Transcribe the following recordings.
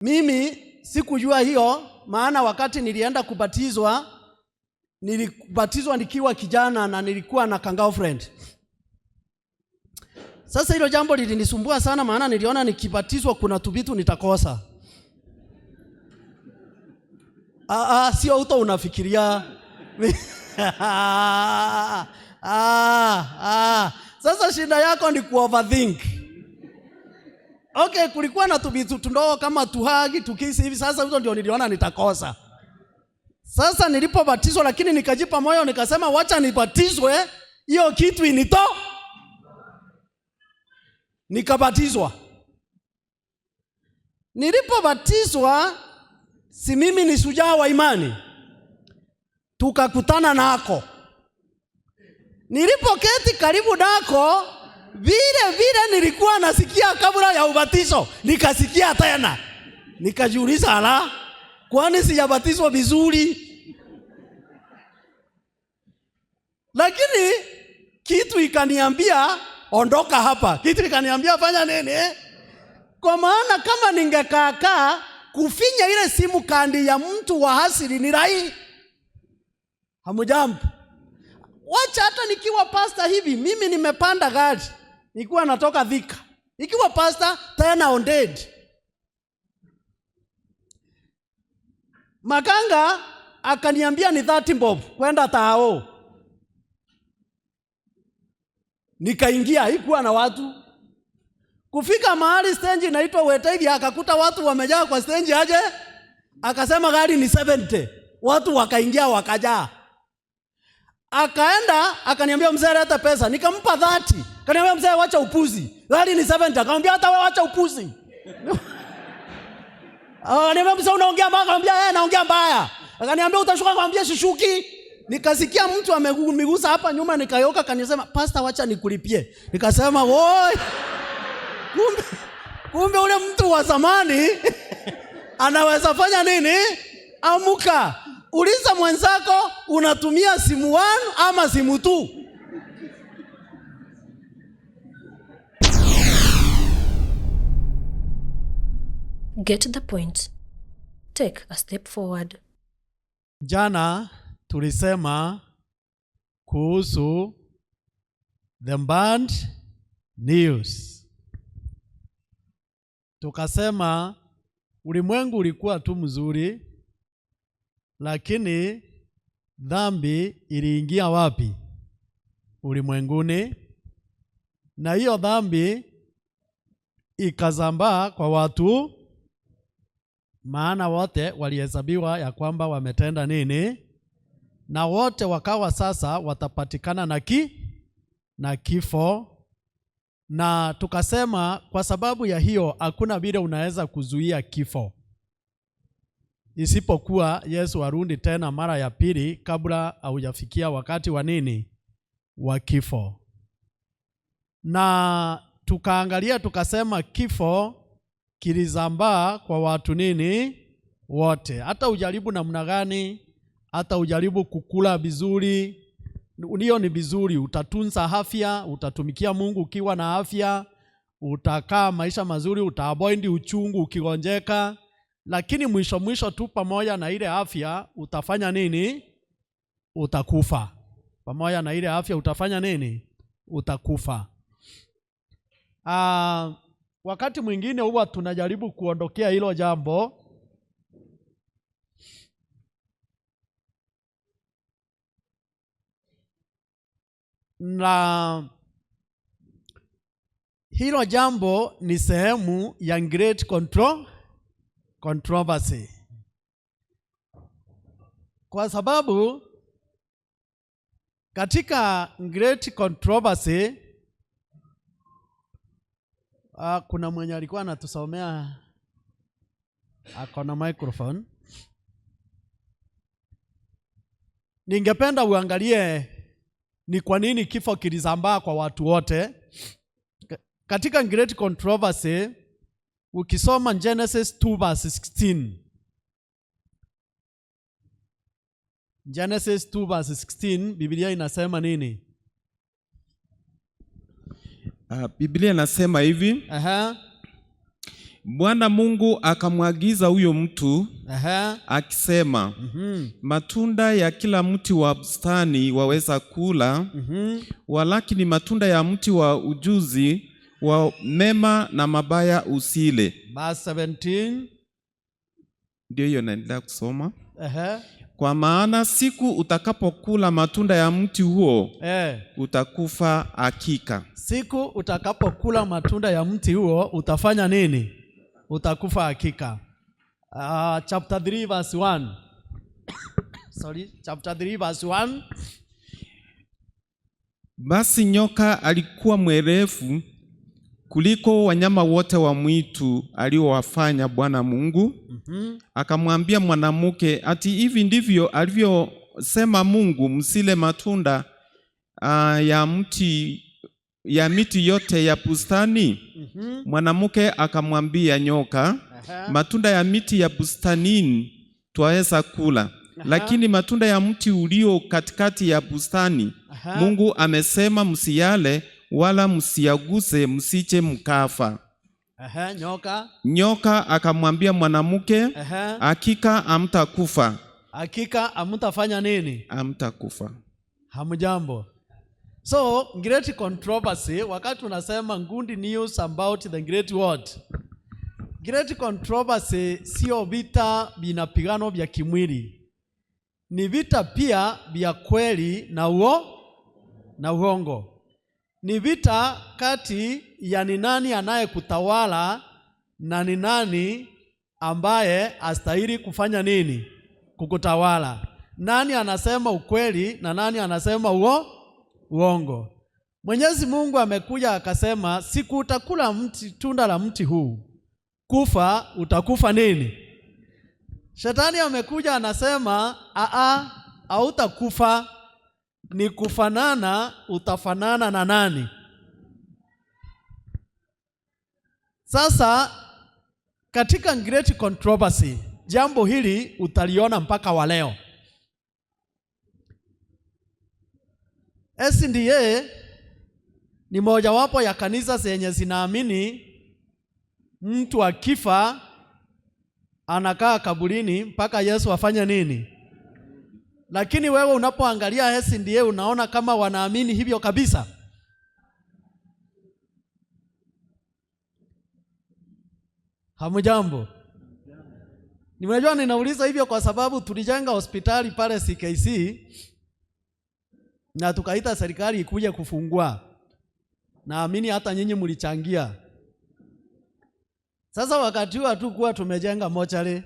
Mimi sikujua hiyo, maana wakati nilienda kubatizwa, nilibatizwa nikiwa kijana na nilikuwa na girlfriend. Sasa hilo jambo lilinisumbua sana, maana niliona nikibatizwa kuna tuvitu nitakosa. Ah, ah, sio uto unafikiria. Ah, ah. Sasa shida yako ni kuoverthink. Okay, kulikuwa na tuvitu tundogo kama tuhug, tukiss hivi. Sasa hizo ndio niliona nitakosa. Sasa nilipobatizwa, lakini nikajipa moyo nikasema wacha nibatizwe, hiyo kitu inito. Nikabatizwa. Nilipobatizwa, si mimi ni shujaa wa imani, tukakutana nako. Nilipoketi karibu nako, vile vile nilikuwa nasikia kabla ya ubatizo, nikasikia tena. Nikajiuliza, ala, kwani sijabatizwa vizuri? Lakini kitu ikaniambia ondoka hapa. Kitu ikaniambia fanya nini? Kwa maana kama ningekaakaa kufinya ile simu kandi ya mtu wa asili ni rahisi. Hamujambo? Wacha hata nikiwa pastor hivi, mimi nimepanda gari nikiwa natoka Thika, nikiwa pastor tena on dead. Makanga akaniambia ni 30 bob kwenda tao. Nikaingia, haikuwa na watu. Kufika mahali stage inaitwa Wetaidi, akakuta watu wamejaa kwa stage aje, akasema gari ni 70. Watu wakaingia wakajaa. Akaenda akaniambia mzee leta pesa, nikampa 30. Akaniambia mzee wacha upuzi, gari ni 70. Akamwambia hata wewe wacha upuzi. Akaniambia mzee unaongea mbaya. Akamwambia eh, naongea mbaya. Akaniambia utashuka, akamwambia sishuki. Nikasikia mtu amegusa hapa nyuma, nikayoka, kanisema pastor wacha nikulipie. Nikasema woi, kumbe ule mtu wa zamani anaweza fanya nini? Amuka. Uliza mwenzako unatumia simu 1 ama simu 2. Get the point. Take a step forward. Jana tulisema kuhusu the bad news. Tukasema ulimwengu ulikuwa tu mzuri, lakini dhambi iliingia wapi? Ulimwenguni. Na hiyo dhambi ikazambaa kwa watu, maana wote walihesabiwa ya kwamba wametenda nini? Na wote wakawa sasa watapatikana na kifo. Na tukasema kwa sababu ya hiyo hakuna vile unaweza kuzuia kifo, isipokuwa Yesu arudi tena mara ya pili kabla haujafikia wakati wa nini? Wa kifo. Na tukaangalia tukasema kifo kilizambaa kwa watu nini? Wote. Hata ujaribu namna gani, hata ujaribu kukula vizuri, hiyo ni vizuri, utatunza afya, utatumikia Mungu ukiwa na afya, utakaa maisha mazuri, utaavoid uchungu ukigonjeka, lakini mwisho mwisho tu pamoja na ile afya utafanya nini? Utakufa. Pamoja na ile afya utafanya nini? Utakufa. Wakati mwingine huwa tunajaribu kuondokea hilo jambo. Na hilo jambo ni sehemu ya great controversy. Kwa sababu katika great controversy, kuna mwenye alikuwa anatusomea, ako na microphone. Ningependa uangalie ni kwa nini kifo kilizambaa kwa watu wote. Katika great controversy, ukisoma Genesis 2 verse 16. Genesis 2 verse 16, Biblia inasema nini? Biblia inasema hivi. Bwana Mungu akamwagiza huyo mtu akisema, matunda ya kila mti wa bustani waweza kula, walakini matunda ya mti wa ujuzi wa mema na mabaya usile. Verse 17. Ndio hiyo naendelea kusoma. Kwa maana siku utakapokula matunda ya mti huo utakufa hakika. Siku utakapokula matunda ya mti huo utafanya nini? Utakufa hakika. Chapter 3 verse 1. Sorry, chapter 3 verse 1. Basi nyoka alikuwa mwerevu kuliko wanyama wote wa mwitu aliowafanya Bwana Mungu. Akamwambia mwanamke, ati hivi ndivyo alivyosema Mungu, msile matunda ya miti yote ya bustani? Mwanamke akamwambia nyoka, matunda ya miti ya bustanini twaweza kula, lakini matunda ya mti ulio katikati ya bustani, Mungu amesema msiyale wala msiyaguse, msije mkafa. Nyoka. Nyoka akamwambia mwanamke, hakika hamtakufa. Hakika hamtafanya nini? Hamtakufa. Hamjambo. So, great controversy, wakati tunasema good news about the great what? Great controversy sio vita vinapigano vya kimwili. Ni vita pia vya kweli na uongo. Ni vita kati ya ni nani anayekutawala na ni nani ambaye astahili kufanya nini? Kukutawala. Nani anasema ukweli na nani anasema uongo. Mwenyezi Mungu amekuja akasema, siku utakula tunda la mti huu, kufa utakufa nini? Shetani amekuja anasema, aa, hautakufa, ni kufanana, utafanana na nani? Sasa katika great controversy, jambo hili utaliona mpaka wa leo. SDA ni mojawapo ya kanisa zenye zinaamini mtu akifa anakaa kaburini mpaka Yesu afanye nini? Lakini wewe unapoangalia SDA unaona kama wanaamini hivyo kabisa. Hamujambo? Nimejua ninauliza hivyo kwa sababu tulijenga hospitali pale CKC na tukaita serikali ikuje kufungua. Naamini hata nyinyi mlichangia. Sasa wakati huo hatukuwa tumejenga mochari.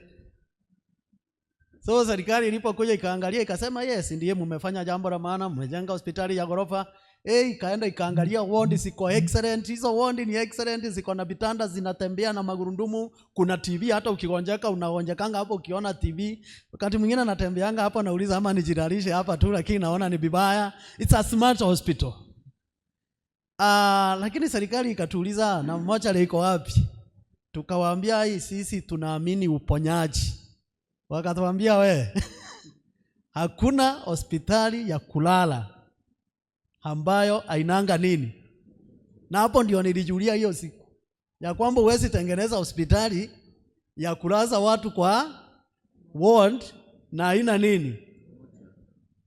So serikali ilipokuja ikaangalia ikasema, yes, ndiye mmefanya jambo la maana, mmejenga hospitali ya ghorofa. Ikaenda ikaangalia ward ziko excellent, hizo ward ni excellent, ziko na vitanda zinatembea na magurudumu, kuna TV, hata ukigonjeka unagonjekanga hapo ukiona TV. Wakati mwingine natembeanga hapo nauliza ama nijilalishe hapa tu, lakini naona ni vibaya. It's a smart hospital. Lakini serikali ikatuuliza na mochari iko wapi? Tukawaambia hii sisi tunaamini uponyaji. Wakatuambia we, hakuna hospitali ya kulala ambayo hainanga nini. Na hapo ndio nilijulia hiyo siku ya kwamba huwezi tengeneza hospitali ya kulaza watu kwa ward na haina nini.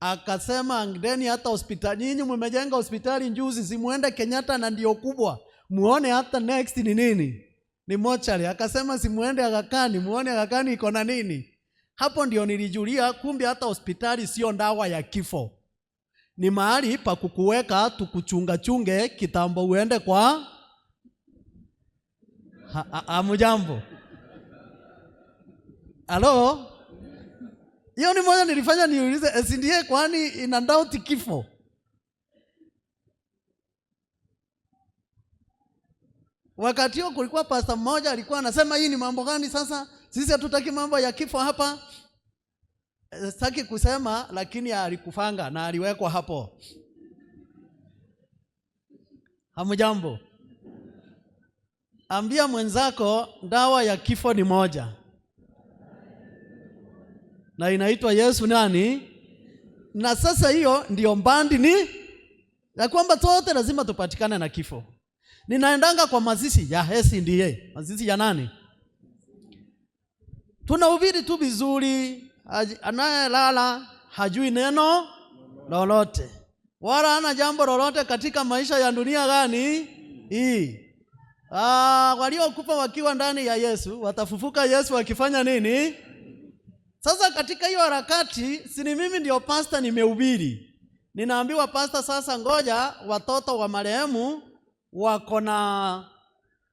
Akasema angeni hata hospitali, nyinyi mmejenga hospitali juzi, si muende Kenyatta na ndio kubwa, muone hata next ni nini, ni mochari. Akasema si muende Aga Khan, muone Aga Khan iko na nini. Hapo ndio nilijulia kumbe hata hospitali sio ndawa ya kifo. Ni mahali pa kukuweka tukuchunga chunge kitambo uende kwa hamujambo. Halo? Hiyo ni moja nilifanya niulize, si ndiye kwani ina doubt kifo? Wakati huo kulikuwa pastor mmoja alikuwa anasema hii ni mambo gani sasa? Sisi hatutaki mambo ya kifo hapa. Sitaki kusema, lakini alikufanga na aliwekwa hapo. Hamujambo? Ambia mwenzako dawa ya kifo ni moja. Na inaitwa Yesu nani? Na sasa hiyo ndio mbandi ni ya kwamba sote lazima tupatikane na kifo. Ninaendanga kwa mazishi ya Hesi ndiye. Mazishi ya nani? Tunahubiri tu vizuri, anayelala hajui neno lolote, wala hana jambo lolote katika maisha ya dunia gani hii. Waliokufa wakiwa ndani ya Yesu watafufuka Yesu akifanya nini? Sasa katika hiyo harakati, si ni mimi ndio pastor nimehubiri. Ninaambiwa pastor, sasa ngoja watoto wa marehemu wako na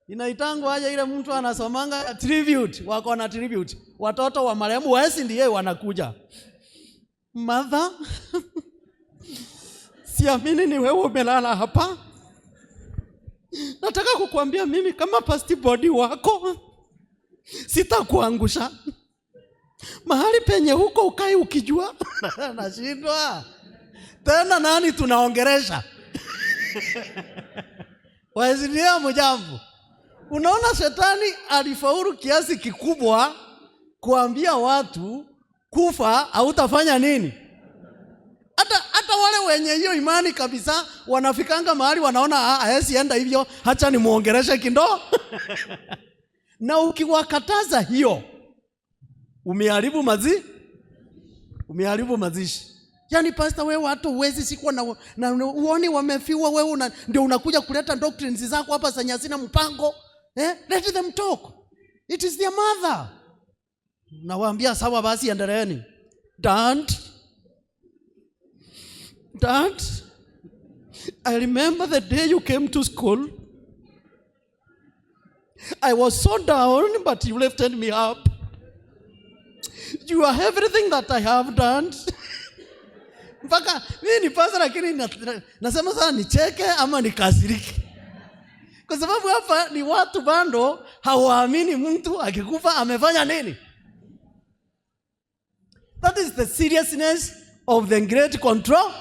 inaitangwa aje ile mtu anasomanga tribute, wako na tribute. Watoto wa marehemu wa SDA wanakuja. Mother, siamini ni wewe umelala hapa. Nataka kukuambia mimi kama first body wako sitakuangusha. Mahali penye huko ukai ukijua. Nashindwa. Tena nani tunaongeresha? Waisilia mjambo. Unaona shetani alifaulu kiasi kikubwa kuambia watu kufa hautafanya nini? Hata wale wenye hiyo imani kabisa wanafikanga mahali wanaona hawezi enda hivyo, acha nimuongereshe kidogo. Na ukiwakataza hiyo umeharibu umeharibu mazishi. Yaani pastor, wewe watu huwezi sikuwa na uone wamefiwa, wewe ndio unakuja kuleta doctrines zako hapa zenye hazina mpango. Let them talk. It is their mother. Nawaambia sawa basi, endeleeni. Dad, Dad, I remember the day you came to school. I was so down, but you lifted me up. You are everything that I have done. Mpaka mimi ni pastor, lakini nasema sana nicheke ama nikasirike. Kwa sababu hapa ni watu bado hawaamini mtu akikufa amefanya nini. That is the seriousness of the great control.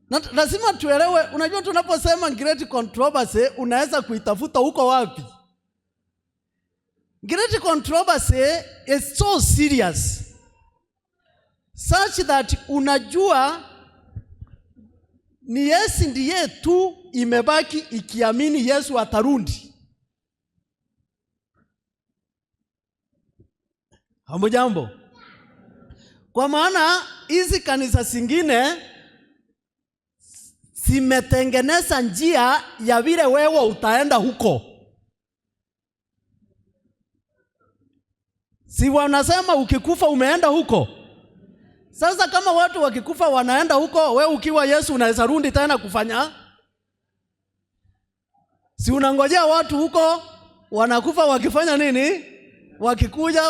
Na lazima tuelewe, unajua tunaposema great controversy unaweza kuitafuta huko wapi? Great controversy is so serious such that unajua ni Yesu ndiye tu imebaki ikiamini Yesu atarudi. Hamujambo? Kwa maana hizi kanisa zingine zimetengeneza njia ya vile wewe utaenda huko. Si wanasema ukikufa umeenda huko? Sasa kama watu wakikufa wanaenda huko, wewe ukiwa Yesu unaweza rudi tena kufanya? Si unangojea watu huko wanakufa wakifanya nini? Wakikuja,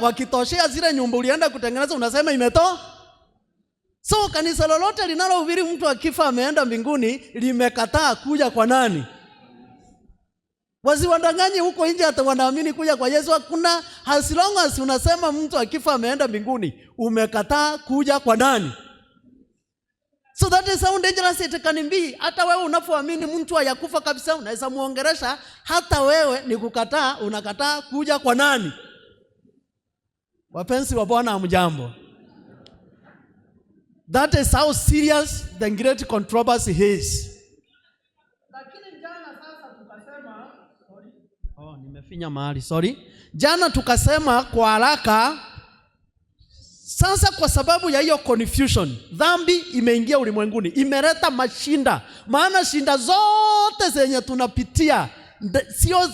wakitoshea zile nyumba ulienda kutengeneza unasema imetoa. So kanisa lolote linalohubiri mtu akifa ameenda mbinguni limekataa kuja kwa nani? Wasiwadanganye huko nje hata wanaamini kuja kwa Yesu. Hakuna, as long as unasema mtu akifa ameenda mbinguni, umekataa kuja kwa nani? So that is how dangerous it can be. Hata wewe unapoamini mtu hayakufa kabisa, unaweza muongeresha, hata wewe ni kukataa, unakataa kuja kwa nani? Wapenzi wa Bwana, hamjambo? That is how serious the great controversy is. Lakini jana sasa tukasema, sorry. Oh, nimefinya mahali, sorry. Jana tukasema kwa haraka. Sasa kwa sababu ya hiyo confusion, dhambi imeingia ulimwenguni, imeleta mashinda. Maana shinda zote zenye tunapitia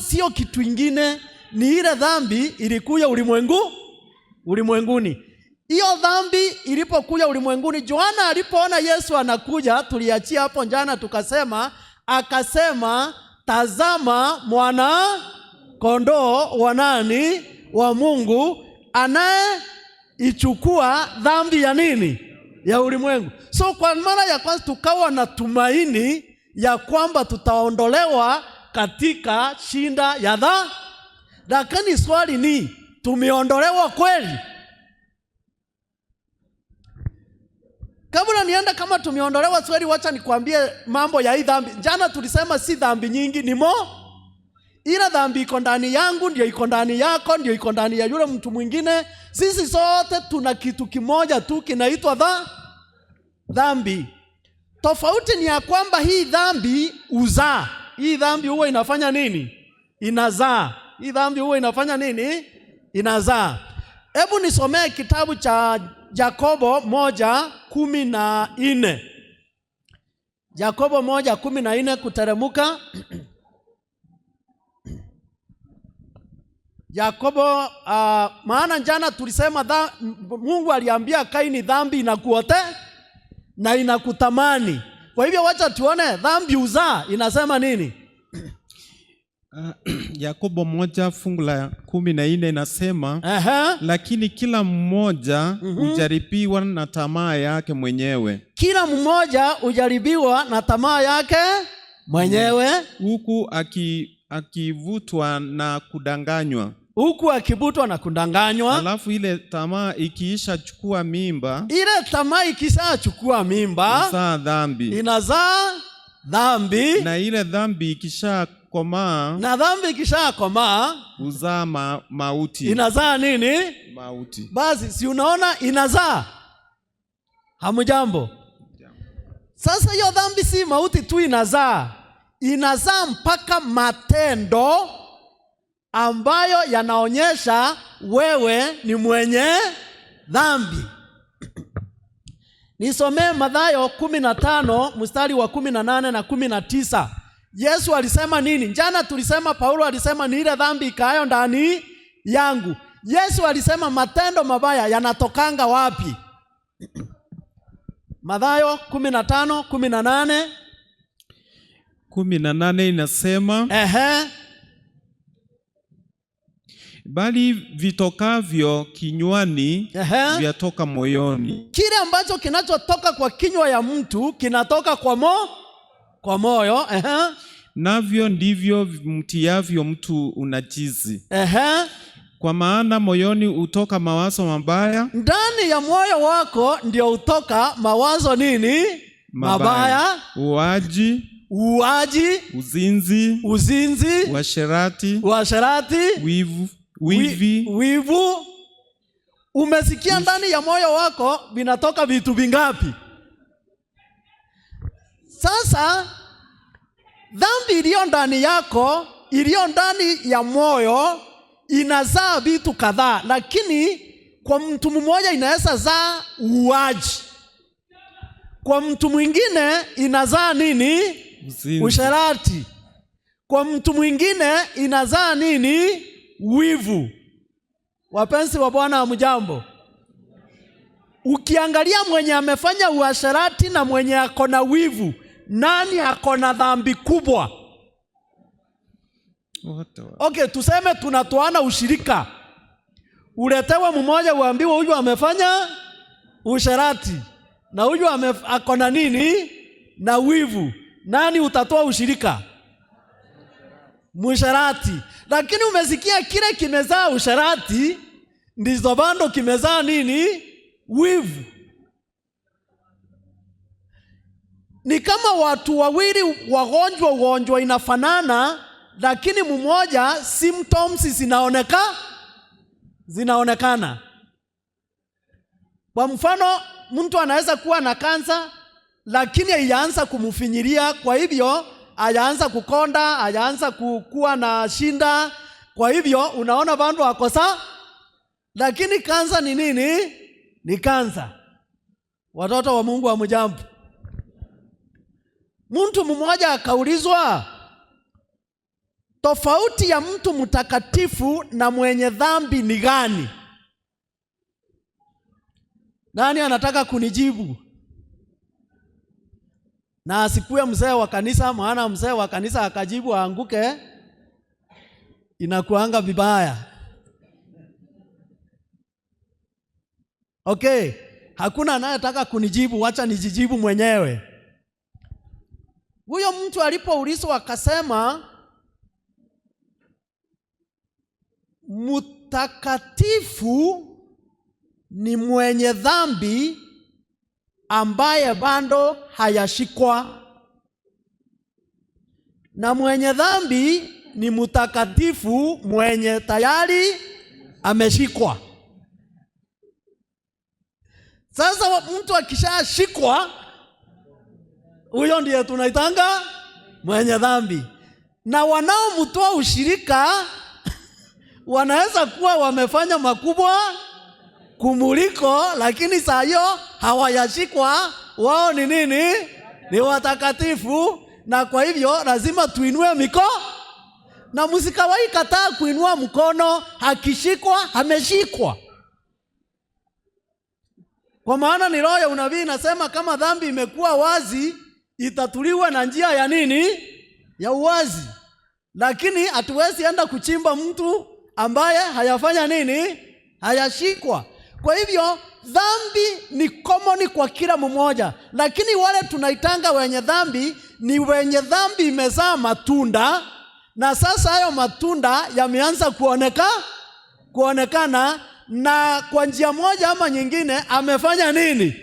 sio kitu ingine, ni ile dhambi ilikuja ulimwenguni. Hiyo dhambi ilipokuja ulimwenguni, Yohana alipoona Yesu anakuja, tuliachia hapo jana tukasema, akasema tazama mwana kondoo wa nani? Wa Mungu anayeichukua dhambi ya nini? Ya ulimwengu. So kwa mara ya kwanza tukawa na tumaini ya kwamba tutaondolewa katika shinda ya dhambi. Lakini swali ni, tumeondolewa kweli? Kabla nienda kama tumeondolewa swali, wacha nikwambie mambo ya hii dhambi. Jana tulisema si dhambi nyingi, ni mo. Ila dhambi iko ndani yangu, ndio iko ndani yako, ndio iko ndani ya yule mtu mwingine. Sisi sote tuna kitu kimoja tu kinaitwa dhambi. Tofauti ni ya kwamba hii dhambi uzaa. Hii dhambi huwa inafanya nini? Inazaa. Hii dhambi huwa inafanya nini? Inazaa. Hebu nisomee kitabu cha Yakobo 1:14. Yakobo 1:14 kuteremuka. Yakobo, maana jana tulisema Mungu aliambia Kaini dhambi inakuote na inakutamani. Kwa hivyo wacha tuone dhambi uzaa inasema nini? Yakobo 1:14 inasema, lakini kila mmoja hujaribiwa na tamaa yake mwenyewe. Kila mmoja hujaribiwa na tamaa yake mwenyewe, huku akivutwa na kudanganywa. Huku akivutwa na kudanganywa. Alafu ile tamaa ikiisha chukua mimba, ile tamaa ikishachukua mimba, inazaa dhambi. Inazaa dhambi. Na ile dhambi ikishakomaa, na dhambi ikishakomaa, huzaa mauti. Inazaa nini? Mauti. Basi si unaona inazaa? Hamujambo? Sasa hiyo dhambi si mauti tu inazaa. Inazaa mpaka matendo ambayo yanaonyesha wewe ni mwenye dhambi. Nisomee Mathayo 15 mstari wa 18 na 19. Yesu alisema nini? Jana tulisema Paulo alisema ni ile dhambi ikaayo ndani yangu. Yesu alisema matendo mabaya yanatokanga wapi? Mathayo 15:18. 18 inasema, bali vitokavyo kinywani vyatoka moyoni. Kile ambacho kinachotoka kwa kinywa ya mtu kinatoka kwa moyo. Navyo ndivyo mtiavyo mtu unajisi. Kwa maana moyoni hutoka mawazo mabaya. Ndani ya moyo wako ndio hutoka mawazo nini? Mabaya. Uaji. Uaji. Uzinzi. Uzinzi. Uasherati. Uasherati. Wivu. Wivi. Wivu. Umesikia ndani ya moyo wako vinatoka vitu vingapi? Sasa dhambi iliyo ndani yako, iliyo ndani ya moyo inazaa vitu kadhaa, lakini kwa mtu mmoja inaweza zaa uaji. Kwa mtu mwingine inazaa nini? Uzinzi. Usherati. Kwa mtu mwingine inazaa nini? Wivu. Wapenzi wa Bwana, hamjambo? Ukiangalia mwenye amefanya uasherati na mwenye ako na wivu, nani ako na dhambi kubwa? Wote wa- Okay, tuseme tunatoana ushirika. Uletewe mmoja uambiwe huyu amefanya usherati na huyu ako na nini? Na wivu. Nani utatoa ushirika? Musherati. Lakini umesikia kile kimezaa usherati ndizo bado kimezaa nini? Wivu. Ni kama watu wawili wagonjwa, ugonjwa inafanana, lakini mmoja symptoms zinaonekana. Kwa mfano, mtu anaweza kuwa na kansa lakini haijaanza kumfinyilia, kwa hivyo hajaanza kukonda, hajaanza kuwa na shinda, kwa hivyo unaona bado ako sawa. Lakini kansa ni nini? Ni kansa. Watoto wa Mungu hamjambo? Mtu mmoja akaulizwa tofauti ya mtu mtakatifu na mwenye dhambi ni gani? Nani anataka kunijibu? Na asikuwe mzee wa kanisa, maana mzee wa kanisa akajibu aanguke, inakuanga vibaya. Okay, hakuna anayetaka kunijibu, wacha nijijibu mwenyewe. Huyo mtu alipoulizwa akasema, mtakatifu ni mwenye dhambi ambaye bado hayashikwa, na mwenye dhambi ni mtakatifu mwenye tayari ameshikwa. Sasa mtu akishashikwa, huyo ndiye tunaitanga mwenye dhambi. Na wanaomtoa ushirika wanaweza kuwa wamefanya makubwa kumuliko, lakini saa hiyo hawayashikwa. Wao ni nini? Ni watakatifu. Na kwa hivyo lazima tuinue mikono, na msikawahi kataa kuinua mkono. Akishikwa ameshikwa. Kwa maana ni roho ya unabii inasema kama dhambi imekuwa wazi itatuliwa na njia ya nini? Ya uwazi. Lakini hatuwezi enda kuchimba mtu ambaye hayafanya nini? Hayashikwa. Kwa hivyo dhambi ni common kwa kila mmoja, lakini wale tunaitanga wenye dhambi ni wenye dhambi imezaa matunda, na sasa hayo matunda yameanza kuonekana, na kwa njia moja ama nyingine amefanya nini?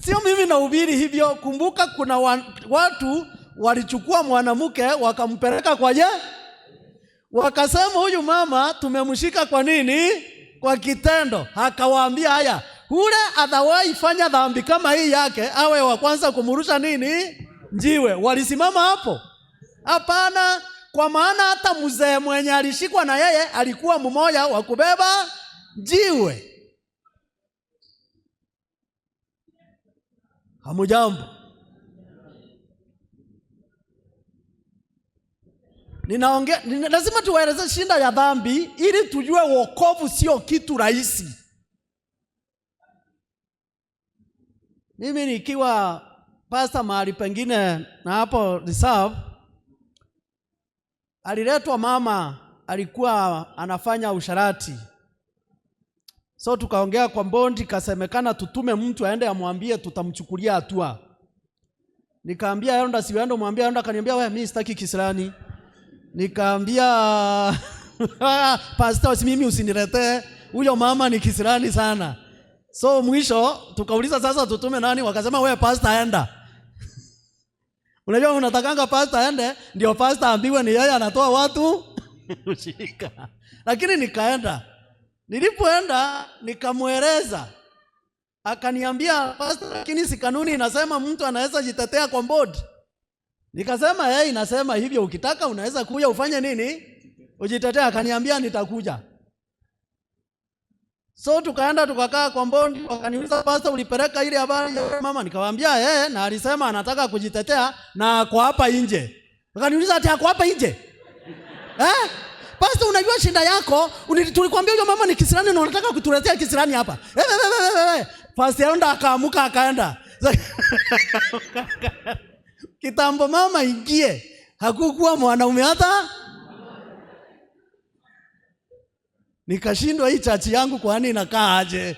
Sio mimi nahubiri hivyo. Kumbuka kuna watu walichukua mwanamke wakampeleka kwa je, wakasema huyu mama tumemshika kwa nini? Kwa kitendo. Akawaambia haya, ule athawahi fanya dhambi kama hii yake awe wa kwanza kumrusha nini? Njiwe. Walisimama hapo? Hapana. Kwa maana hata mzee mwenye alishikwa na yeye alikuwa mmoja wa kubeba jiwe. Hamujambo? Ninaongea, lazima tuwaeleze shinda ya dhambi ili tujue wokovu sio kitu rahisi. Mimi nikiwa pastor mahali pengine na hapo reserve, aliletwa mama alikuwa anafanya usharati. So tukaongea kwa bondi, kasemekana tutume mtu aende amwambie tutamchukulia hatua. Nikaambia Elda, si uende umwambie Elda. Akaniambia wewe, mimi sitaki kisirani. Nikaambia pastor, si mimi usiniletee huyo mama, ni kisirani sana. So mwisho tukauliza sasa tutume nani? Wakasema wewe pastor enda. Unajua unatakanga pastor aende ndio pastor ambiwe ni yeye anatoa watu ushirika. Lakini nikaenda. Nilipoenda nikamweleza. Akaniambia pastor, lakini si kanuni inasema mtu anaweza jitetea kwa board. Nikasema yeye inasema hivyo, ukitaka unaweza kuja ufanye nini? Ujitetea. Akaniambia nitakuja. So tukaenda tukakaa kwa board, wakaniuliza pastor, ulipeleka ile habari ya mama? Nikamwambia yeye, na alisema anataka kujitetea na ako hapa nje. Wakaniuliza ati ako hapa nje? Eh? Pastor, unajua shida yako, tulikwambia huyo mama ni kisirani na unataka kutuletea kisirani hapa. Pastor Elda akaamuka akaenda. Kitambo mama ingie, hakukuwa mwanaume hata. Nikashindwa hii chachi yangu kwani inakaa aje?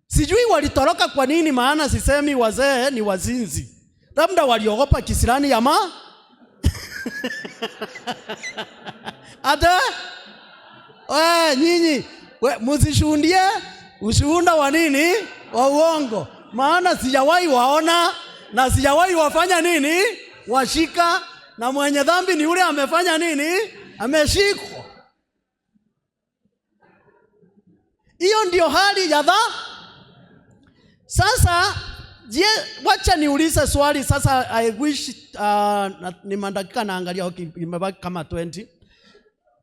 Sijui walitoroka kwa nini, maana sisemi wazee ni wazinzi. Labda waliogopa kisirani ya ma Ate? We, nyinyi, we, msishuhudie ushuhuda wa nini? Wa uongo. Maana sijawahi waona na sijawahi wafanya nini? Washika. Na mwenye dhambi ni yule amefanya nini? Ameshikwa. Hiyo ndio hali ya dha. Sasa je, wacha niulize swali sasa. I wish ni madakika naangalia, okay, imebaki kama 20.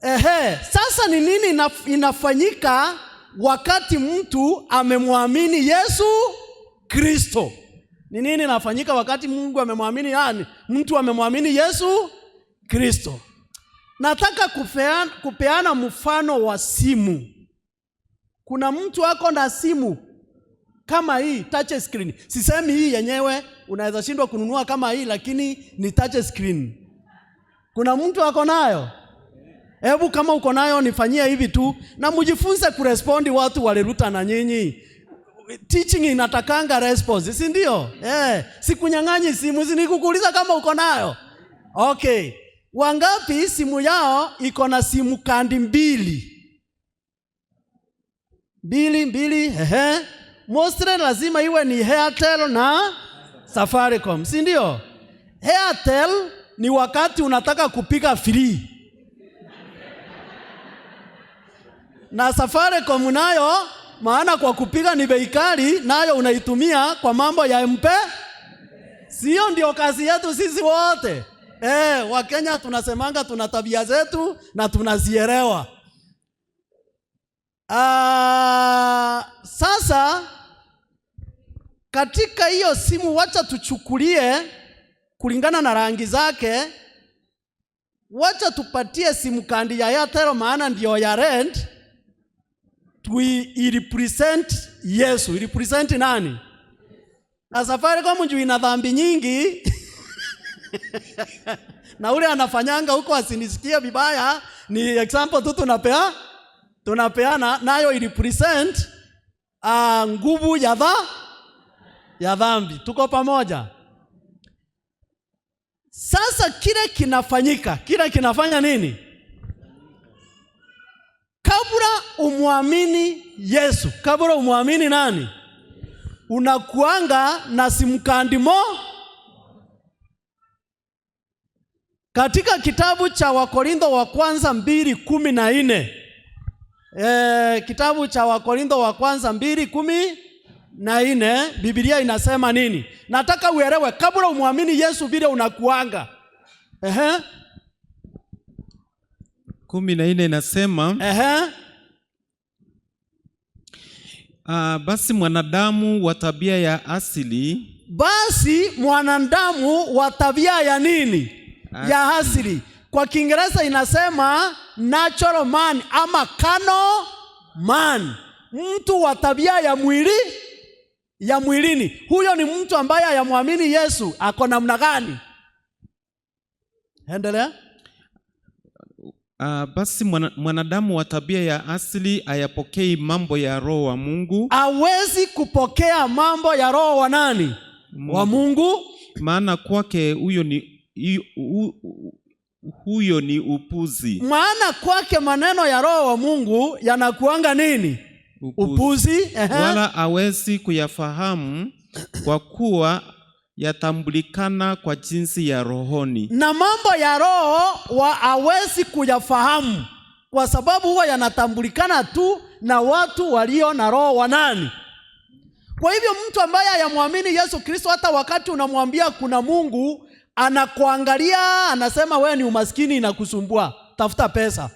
Ehe, sasa ni nini inafanyika wakati mtu amemwamini Yesu Kristo? Ni nini inafanyika wakati Mungu amemwamini, yani mtu amemwamini Yesu Kristo? Nataka kupeana mfano wa simu. Kuna mtu ako na simu kama hii touch screen. Sisemi hii yenyewe unaweza shindwa kununua kama hii, lakini ni touch screen. Kuna mtu ako nayo? Hebu kama uko nayo nifanyie hivi tu, na mjifunze kurespondi watu waliruta na nyinyi. Teaching inatakanga response, si ndio? Sikunyang'anyi simu, si nikukuuliza kama uko nayo. Okay. Wangapi simu yao iko na simu kandi mbili? Mbili, mbili, ehe. Mostly lazima iwe ni Airtel na Safaricom, si ndio? Airtel ni wakati unataka kupiga free. Na Safaricom nayo, maana kwa kupiga ni bei kali, nayo unaitumia kwa mambo ya MP. Sio ndio kazi yetu sisi wote? Wakenya tunasemanga tuna tabia zetu na tunazielewa. Sasa katika hiyo simu, wacha tuchukulie kulingana na rangi zake, wacha tupatie SIM card ya Airtel, maana ndio ya rent, irepresent Yesu. Irepresent nani? Na Safaricom juu ina dhambi nyingi na ule anafanyanga huko asinisikie vibaya, ni example tu tunapeana nayo irepresent nguvu ya dhambi. Tuko pamoja? Sasa kile kinafanyika, kile kinafanya nini? Kabla umwamini Yesu, kabla umwamini nani? Unakuanga na SIM card mo. Katika kitabu cha Wakorintho wa kwanza 2:14. Kitabu cha Wakorintho wa kwanza 2:14, Biblia inasema nini? Nataka uelewe kabla umwamini Yesu vile unakuanga. 14 inasema, basi mwanadamu wa tabia ya asili, basi mwanadamu wa tabia ya nini? Asili. Ya asili. Kwa Kiingereza inasema natural man ama carnal man, mtu wa tabia ya mwili, ya mwilini. Huyo ni mtu ambaye hayamwamini Yesu. Ako namna gani? Endelea. Basi mwanadamu wa tabia ya asili hayapokei mambo ya Roho wa Mungu. Hawezi kupokea mambo ya Roho wa nani? Mungu. Wa Mungu. Maana kwake huyo ni upuzi. Maana kwake maneno ya Roho wa Mungu yanakuanga nini? Upuzi. Upuzi. Wala hawezi kuyafahamu kwa kuwa yatambulikana kwa jinsi ya rohoni. Na mambo ya Roho wa hawezi kuyafahamu kwa sababu huwa yanatambulikana tu na watu walio na Roho wa nani? Kwa hivyo mtu ambaye hayamwamini Yesu Kristo, hata wakati unamwambia kuna Mungu, anakuangalia, anasema wewe ni umaskini inakusumbua, tafuta pesa.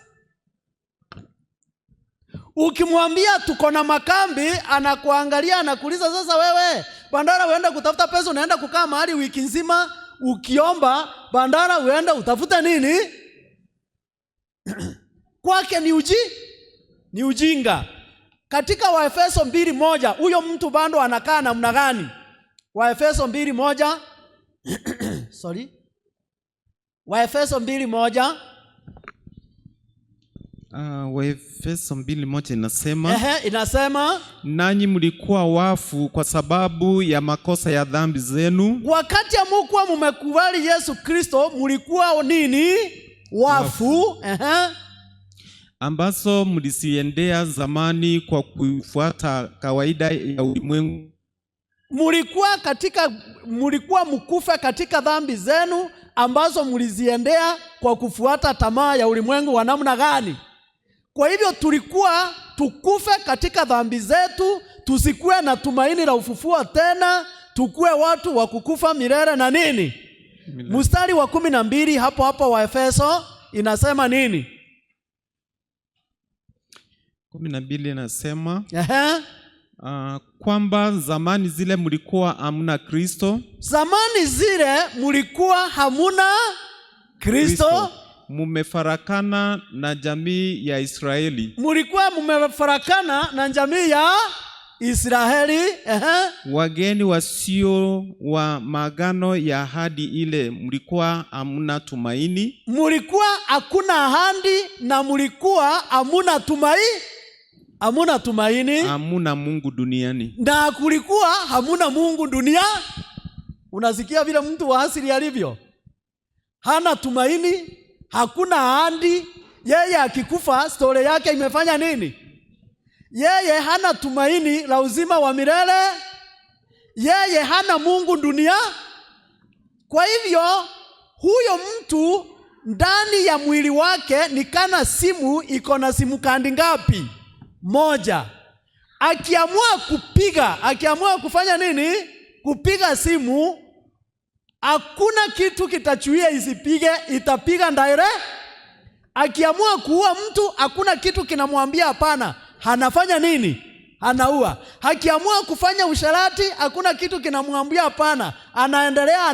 Ukimwambia tuko na makambi, anakuangalia, anakuuliza sasa wewe bandara uende kutafuta pesa, unaenda kukaa mahali wiki nzima ukiomba, bandara uende utafute nini? Kwake ni ujinga. Katika Waefeso 2:1, huyo mtu bado anakaa namna gani? Waefeso 2:1. Sorry. Waefeso 2:1. Waefeso 2:1 inasema, Inasema, nanyi mlikuwa wafu kwa sababu ya makosa ya dhambi zenu. Wakati hamkuwa mmekubali Yesu Kristo, mlikuwa nini? Wafu. Wafu. Ambazo mliziendea zamani kwa kufuata kawaida ya ulimwengu. Mlikuwa mkufe katika dhambi zenu ambazo mliziendea kwa kufuata tamaa ya ulimwengu wa namna gani? Kwa hivyo tulikuwa tukufe katika dhambi zetu, tusikuwe na tumaini la ufufuo tena, tukue watu wa kukufa milele na nini? Milele. Mstari wa 12 hapo hapo wa Efeso inasema nini? 12 inasema, kwamba zamani zile mlikuwa hamna Kristo. Zamani zile mlikuwa hamuna Kristo. Kristo. Mumefarakana na jamii ya Israeli. Mlikuwa mumefarakana na jamii ya Israeli. Wageni wasio wa maagano ya ahadi ile, mlikuwa hamna tumaini. Mlikuwa hakuna ahadi na mlikuwa hamuna tumaini. Hamuna tumaini. Hamuna Mungu duniani. Na kulikuwa hamuna Mungu dunia. Unasikia vile mtu wa asili alivyo? Hana tumaini, hakuna ahadi. Yeye akikufa story yake imefanya nini? Yeye hana tumaini la uzima wa milele. Yeye hana Mungu dunia. Kwa hivyo huyo mtu ndani ya mwili wake ni kana simu iko na SIM card ngapi? Moja. Akiamua kupiga, akiamua kufanya nini? Kupiga simu, Hakuna kitu kitachuia isipige, itapiga ndaire. Akiamua kuua mtu, hakuna kitu kinamwambia hapana. Anafanya nini? Anaua. Akiamua kufanya usharati, hakuna kitu kinamwambia hapana. Anaendelea,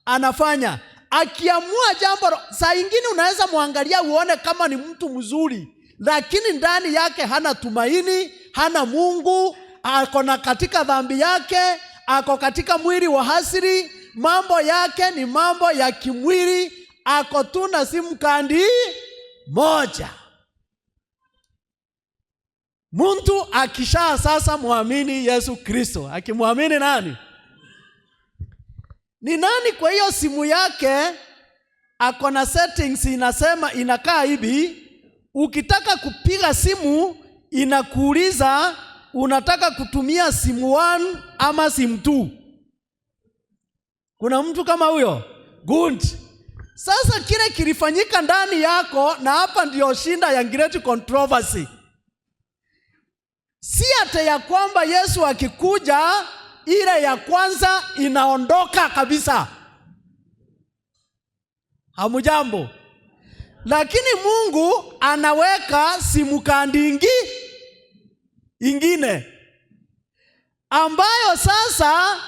anafanya. Akiamua jambo, saa ingine unaweza muangalia uone kama ni mtu mzuri, lakini ndani yake hana tumaini, hana Mungu, ako na katika dhambi yake, ako katika mwili wa hasiri, mambo yake ni mambo ya kimwili, ako tu na simu kandi moja. Mtu akisha sasa muamini Yesu Kristo, akimwamini nani? Ni nani kwa hiyo simu yake ako na settings inasema inakaa hivi, ukitaka kupiga simu inakuuliza unataka kutumia simu 1 ama simu 2. Kuna mtu kama huyo? Good. Sasa kile kilifanyika ndani yako, na hapa ndio shinda ya great controversy. Si ate ya kwamba Yesu akikuja ile ya kwanza inaondoka kabisa. Hamujambo. Lakini Mungu anaweka simu kandi ingine ambayo sasa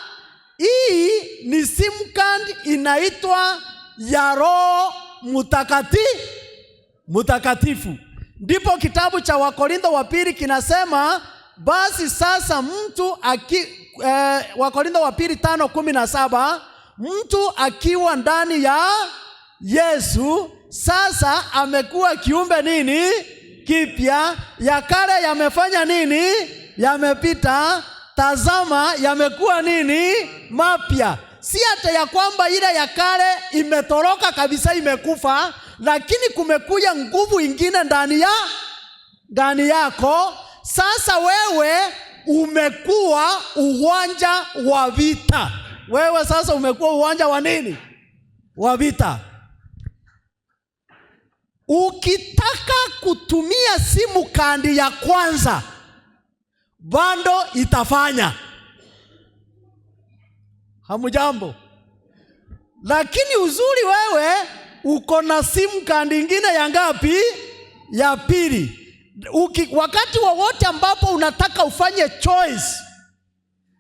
hii ni simu kandi inaitwa ya Roho Mtakatifu. Ndipo kitabu cha Wakorintho wa pili kinasema basi sasa mtu Wakorintho wa pili 5:17, mtu akiwa ndani ya Yesu sasa amekuwa kiumbe nini? Kipya. Ya kale yamefanya nini? Yamepita. Tazama yamekuwa nini? Mapya. Si hata ya kwamba ile ya kale imetoroka kabisa, imekufa, lakini kumekuja nguvu ingine ndani yako. Sasa wewe umekuwa uwanja wa vita. Wewe sasa umekuwa uwanja wa nini? Wa vita. Ukitaka kutumia simu kandi ya kwanza, bando itafanya. Hamujambo. Lakini uzuri wewe uko na simu kandi ingine ya ngapi? Ya pili. Wakati wowote ambapo unataka ufanye choice,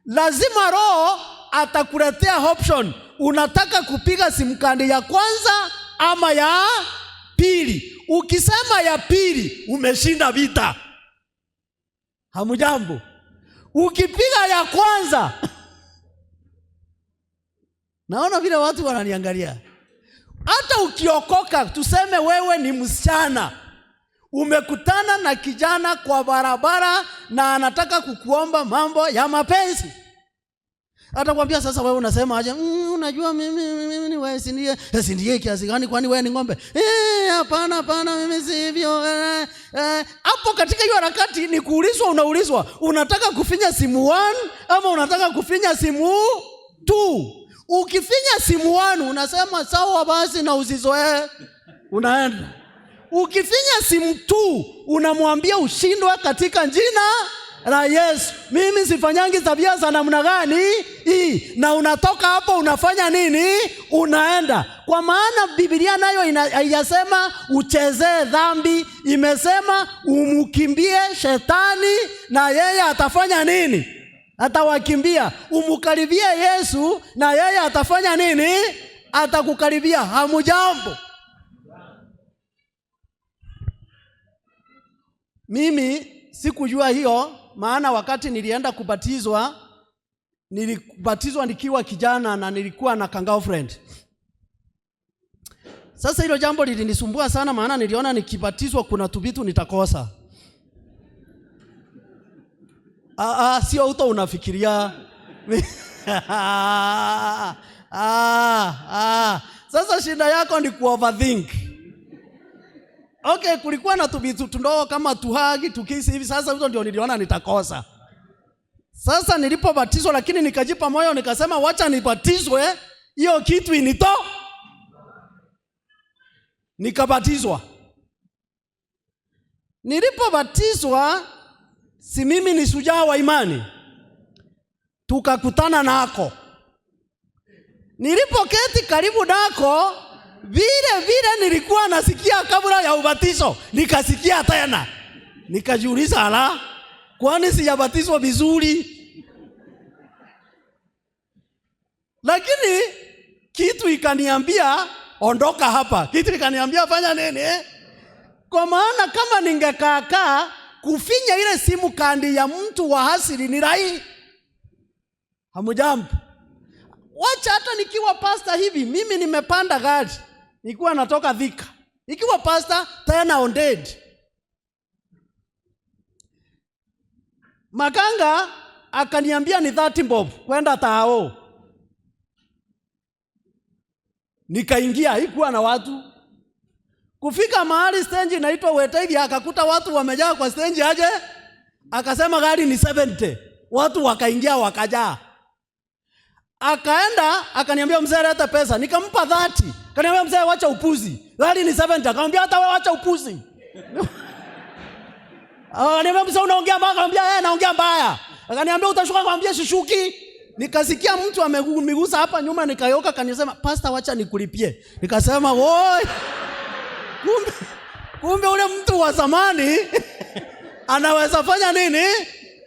lazima Roho atakuletea option. Unataka kupiga simu kandi ya kwanza ama ya pili? Ukisema ya pili, umeshinda vita. Hamujambo. Ukipiga ya kwanza, naona vile watu wananiangalia. Hata ukiokoka, tuseme wewe ni msichana, umekutana na kijana kwa barabara na anataka kukuomba mambo ya mapenzi. Atakwambia sasa wewe unasema aje? Unajua mimi ni wewe, si ndiye kiasi gani, kwani wewe ni ng'ombe? Hapana, hapana, mimi si hivyo. Hapo katika hiyo harakati ni kuulizwa, unaulizwa, unataka kufinya simu 1 ama unataka kufinya simu 2? Ukifinya simu 1 unasema sawa basi na usizoee, unaenda. Ukifinya simu 2 unamwambia ushindwe katika jina la Yesu. Mimi sifanyangi tabia za namna gani hii. Na unatoka hapo unafanya nini? Unaenda. Kwa maana Biblia nayo haijasema uchezee dhambi, imesema umkimbie shetani na yeye atafanya nini? Atawakimbia. Umkaribie Yesu na yeye atafanya nini? Atakukaribia. Hamujambo. Mimi sikujua hiyo, maana wakati nilienda kubatizwa, nilibatizwa nikiwa kijana na nilikuwa na girlfriend. Sasa hilo jambo lilinisumbua sana, maana niliona nikibatizwa kuna tubitu nitakosa. Sio uto unafikiria. Sasa shida yako ni kuoverthink. Okay, kulikuwa na tubitu tundogo kama tuhagi, tukisi hivi. Sasa hizo ndio niliona nitakosa. Sasa nilipobatizwa, lakini nikajipa moyo nikasema wacha nibatizwe, hiyo kitu inito. Nikabatizwa. Nilipobatizwa, si mimi ni shujaa wa imani. Tukakutana nako. Nilipoketi karibu nako, vile vile nilikuwa nasikia kabla ya ubatizo, nikasikia tena. Nikajiuliza, ala, kwani sijabatizwa vizuri? Lakini kitu ikaniambia ondoka hapa. Kitu ikaniambia fanya nini? Kwa maana kama ningekaakaa kufinya ile simu kandi ya mtu wa hasiri ni rahisi. Hamujambo. Wacha hata nikiwa pasta hivi, mimi nimepanda gari nikiwa natoka Thika, nikiwa pasta tena on dead. Makanga akaniambia ni 30 bob kwenda Tao. Nikaingia, haikuwa na watu. Kufika mahali stendi inaitwa Wetaidi, akakuta watu wamejaa kwa stendi aje, akasema gari ni 70. Watu wakaingia wakajaa. Akaenda akaniambia mzee leta pesa, nikampa 30. Akaniambia mzee wacha upuzi, gari ni 70. Akamwambia hata wewe wacha upuzi. Akaniambia mzee unaongea mbaya. Akamwambia naongea mbaya. Akaniambia utashuka. Akamwambia sishuki. Nikasikia mtu amemigusa hapa nyuma, nikayoka, kanisema pastor wacha nikulipie. Nikasema woi, kumbe ule mtu wa zamani anaweza fanya nini?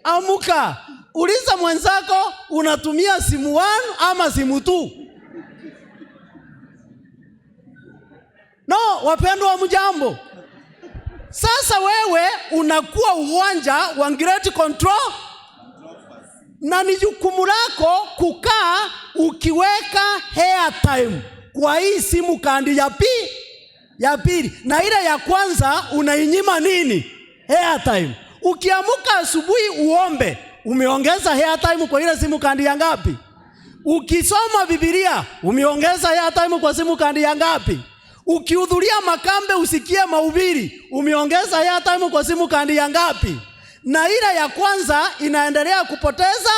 Amuka. Uliza mwenzako unatumia simu 1 ama simu 2. No, wapendwa mjambo. Sasa wewe unakuwa uwanja wa great control, na ni jukumu lako kukaa ukiweka airtime kwa hii simu kandi ya pili, na ile ya kwanza unainyima nini? Airtime. Ukiamuka asubuhi uombe, umeongeza airtime kwa ile simu kandi ya ngapi? Ukisoma Biblia umeongeza airtime kwa simu kandi ya ngapi? Ukihudhuria makambe usikie mahubiri, umeongeza airtime kwa simu kandi ya ngapi? Na ile ya kwanza inaendelea kupoteza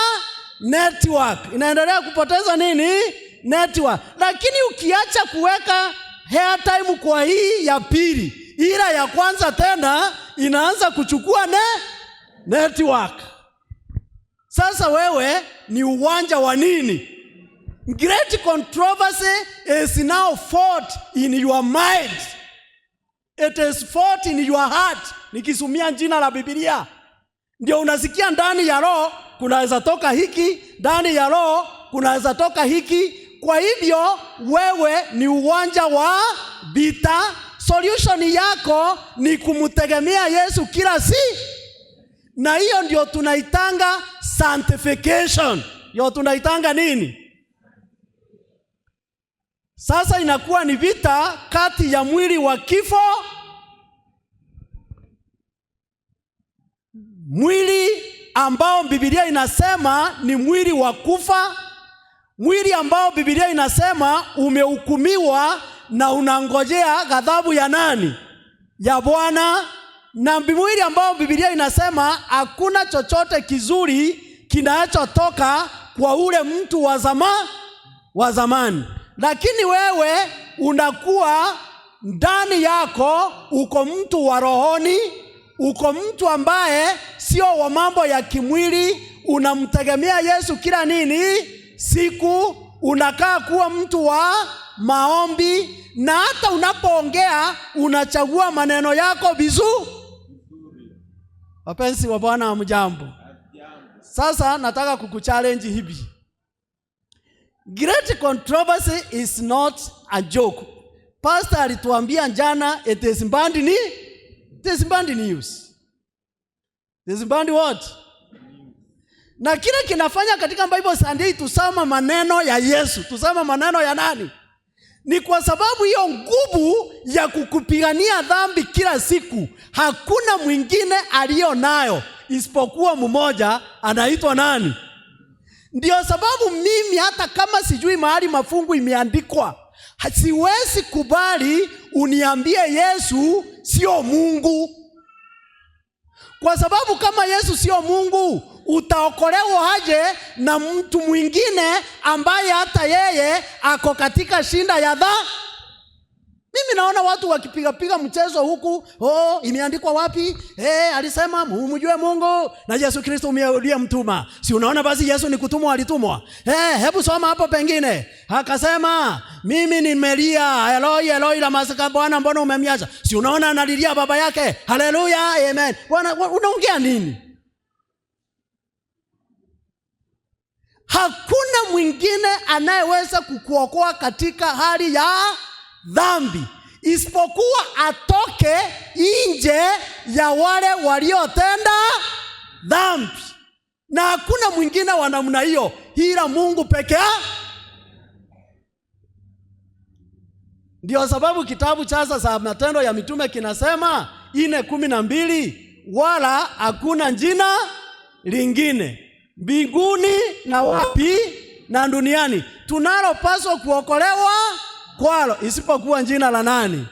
network. Inaendelea kupoteza nini? Network. Lakini ukiacha kuweka airtime kwa hii ya pili, ila ya kwanza tena inaanza kuchukua network. Sasa wewe ni uwanja wa nini? Great controversy is now fought in your mind. It is fought in your heart. Nikisumia jina la Biblia, ndio unasikia ndani ya roho kunaweza toka hiki, ndani ya roho kunaweza toka hiki. Kwa hivyo wewe ni uwanja wa vita. Solution yako ni kumtegemea Yesu kila si. Na hiyo ndio tunaitanga sanctification. Ndio tunaitanga nini? Sasa inakuwa ni vita kati ya mwili wa kifo, mwili ambao Biblia inasema ni mwili wa kufa, mwili ambao Biblia inasema umehukumiwa na unangojea ghadhabu ya nani? Ya Bwana. Na mwili ambao Biblia inasema hakuna chochote kizuri kinachotoka kwa ule mtu wa zamani. Lakini wewe unakuwa ndani yako uko mtu wa rohoni, uko mtu ambaye sio wa mambo ya kimwili, unamtegemea Yesu kila nini siku, unakaa kuwa mtu wa maombi, na hata unapoongea unachagua maneno yako vizuri. Wapenzi wa Bwana, hamjambo. Sasa nataka kukuchallenge hivi. Great controversy is not a joke. Pastor alituambia jana it is bad ni? It is bad news. It is bad what? Na kile kinafanya katika Bible Sunday tusoma maneno ya Yesu, tusoma maneno ya nani? Ni kwa sababu hiyo nguvu ya kukupigania dhambi kila siku hakuna mwingine aliyo nayo isipokuwa mmoja, anaitwa nani? Ndio sababu mimi hata kama sijui mahali mafungu imeandikwa, siwezi kubali uniambie Yesu sio Mungu. Kwa sababu kama Yesu sio Mungu, utaokolewa aje na mtu mwingine ambaye hata yeye ako katika shinda ya dhambi? Mimi naona watu wakipigapiga mchezo huku, oh, imeandikwa wapi? Alisema mumjue Mungu na Yesu Kristo uliyemtuma. Si unaona basi Yesu ni kutumwa, alitumwa. Hebu soma hapo pengine. Akasema mimi nimelia, Eloi Eloi lama sabakthani, Bwana mbona umemiacha? Si unaona analilia baba yake? Haleluya, amen. Bwana, unaongea nini? Hakuna mwingine anayeweza kukuokoa katika hali ya dhambi isipokuwa atoke nje ya wale waliotenda dhambi, na hakuna mwingine wa namna hiyo ila Mungu pekee. Ndio sababu kitabu cha sasa Matendo ya Mitume kinasema 4:12, wala hakuna jina lingine mbinguni na wapi na duniani tunalopaswa kuokolewa kwalo isipokuwa jina la nani?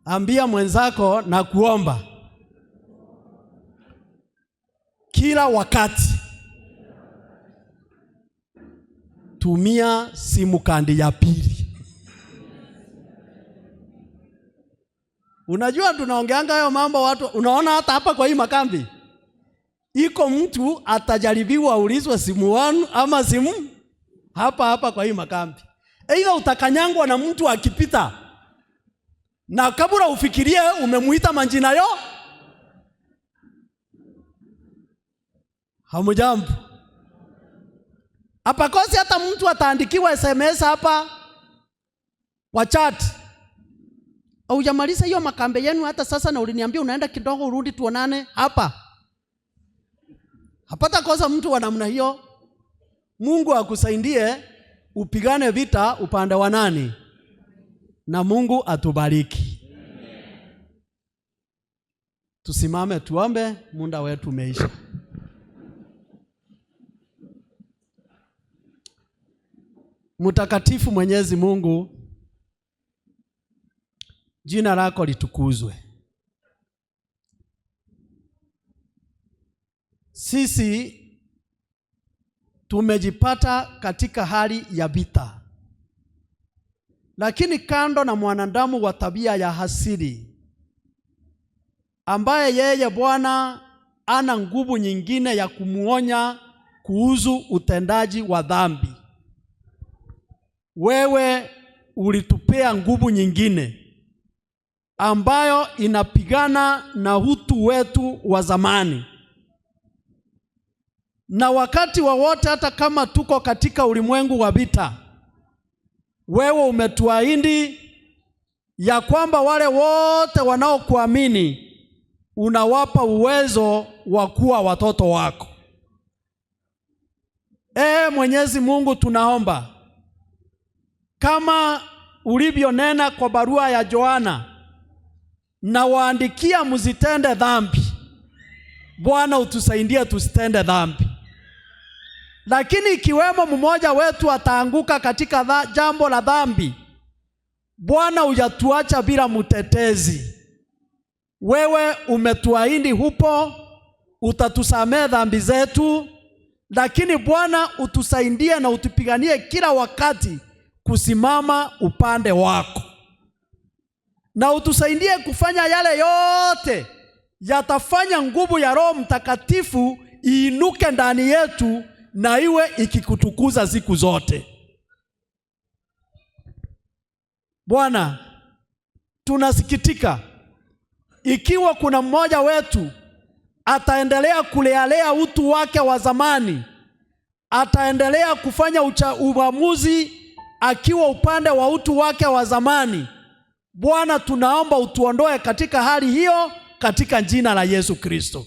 Ambia mwenzako na kuomba kila wakati, tumia simu kandi ya pili. Unajua tunaongeanga hayo mambo watu, unaona hata hapa kwa hii makambi iko mtu atajaribiwa aulizwe simu 1 ama simu hapa hapa kwa hii makambi. Aidha utakanyangwa na mtu akipita, na kabla ufikirie umemuita majina yo. Hamujambo. Hapa kosi hata mtu ataandikiwa SMS hapa kwa chat. Hujamaliza hiyo makambe yenu hata sasa, na uliniambia unaenda kidogo urudi tuonane hapa. Hapata kosa mtu wa namna hiyo. Mungu akusaidie upigane vita upande wa nani? Na Mungu atubariki. Tusimame tuombe, muda wetu umeisha. Mtakatifu Mwenyezi Mungu, jina lako litukuzwe. Sisi tumejipata katika hali ya vita, lakini kando na mwanadamu wa tabia ya asili ambaye yeye Bwana ana nguvu nyingine ya kumuonya kuhusu utendaji wa dhambi, wewe ulitupea nguvu nyingine ambayo inapigana na utu wetu wa zamani. Na wakati wowote hata kama tuko katika ulimwengu wa vita, wewe umetuahidi ya kwamba wale wote wanaokuamini unawapa uwezo wa kuwa watoto wako. Mwenyezi Mungu, tunaomba kama ulivyonena kwa barua ya Yohana, na waandikia msitende dhambi. Bwana utusaidie tusitende dhambi. Lakini ikiwemo mmoja wetu ataanguka katika jambo la dhambi, Bwana hujatuacha bila mtetezi. Wewe umetuahidi hupo utatusamee dhambi zetu, lakini Bwana utusaidie na utupiganie kila wakati kusimama upande wako, na utusaidie kufanya yale yote yatafanya nguvu ya Roho Mtakatifu iinuke ndani yetu na iwe ikikutukuza siku zote. Bwana, tunasikitika ikiwa kuna mmoja wetu ataendelea kulealea utu wake wa zamani, ataendelea kufanya uamuzi akiwa upande wa utu wake wa zamani. Bwana, tunaomba utuondoe katika hali hiyo katika jina la Yesu Kristo.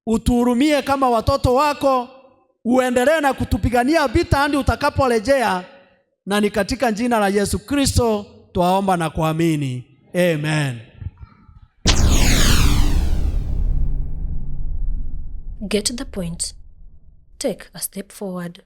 Utuhurumie kama watoto wako, uendelee na kutupigania vita hadi utakaporejea, na ni katika jina la Yesu Kristo twaomba na kuamini. Amen. Get the point. Take a step forward.